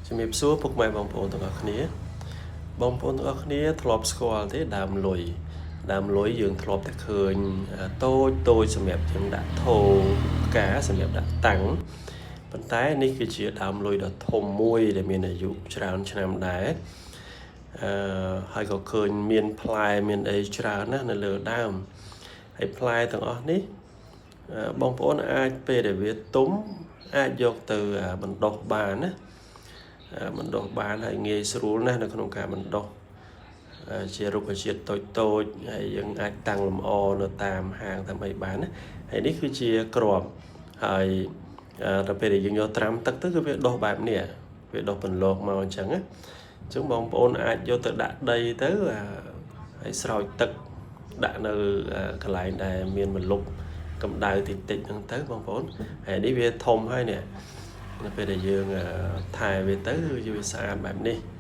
ជំរាបសួរពុកម៉ែបងប្អូនទាំងអស់គ្នាបងប្អូនទាំងអស់គ្នាធ្លាប់ស្គាល់ទេដើមលុយដើមលុយយើងធ្លាប់តែឃើញតូចតូចសម្រាប់យើងដាក់ថូផ្កាសម្រាប់ដាក់តាំងប៉ុន្តែនេះគឺជាដើមលុយដ៏ធំមួយដែលមានអាយុច្រើនឆ្នាំដែរអឺហើយក៏ឃើញមានផ្លែមានអីច្រើនណាស់នៅលើដើមហើយផ្លែទាំងអស់នេះបងប្អូនអាចពេលដែលវាទុំអាចយកទៅបណ្ដុះបានណា បណ្ដុះបានហើយងាយស្រួលណាស់នៅក្នុងការបណ្ដុះជារុក្ខជាតិតូចតូចហើយយើងអាចតាំងលម្អនៅតាមហាងតាមអីបានណាហើយនេះគឺជាគ្រាប់ហើយដល់ពេលដែលយើងយកត្រាំទឹកទៅគឺវាដុះបែបនេះវាដុះពន្លកមកអញ្ចឹងណាអញ្ចឹងបងប្អូនអាចយកទៅដាក់ដីទៅហើយស្រោចទឹកដាក់នៅកន្លែងដែលមានម្លប់កម្ដៅតិចតិចហ្នឹងទៅបងប្អូនហើយនេះវាធំហើយនេះនៅពេលដែលយើងថែវាទៅគឺវាស្អាតបែបនេះ។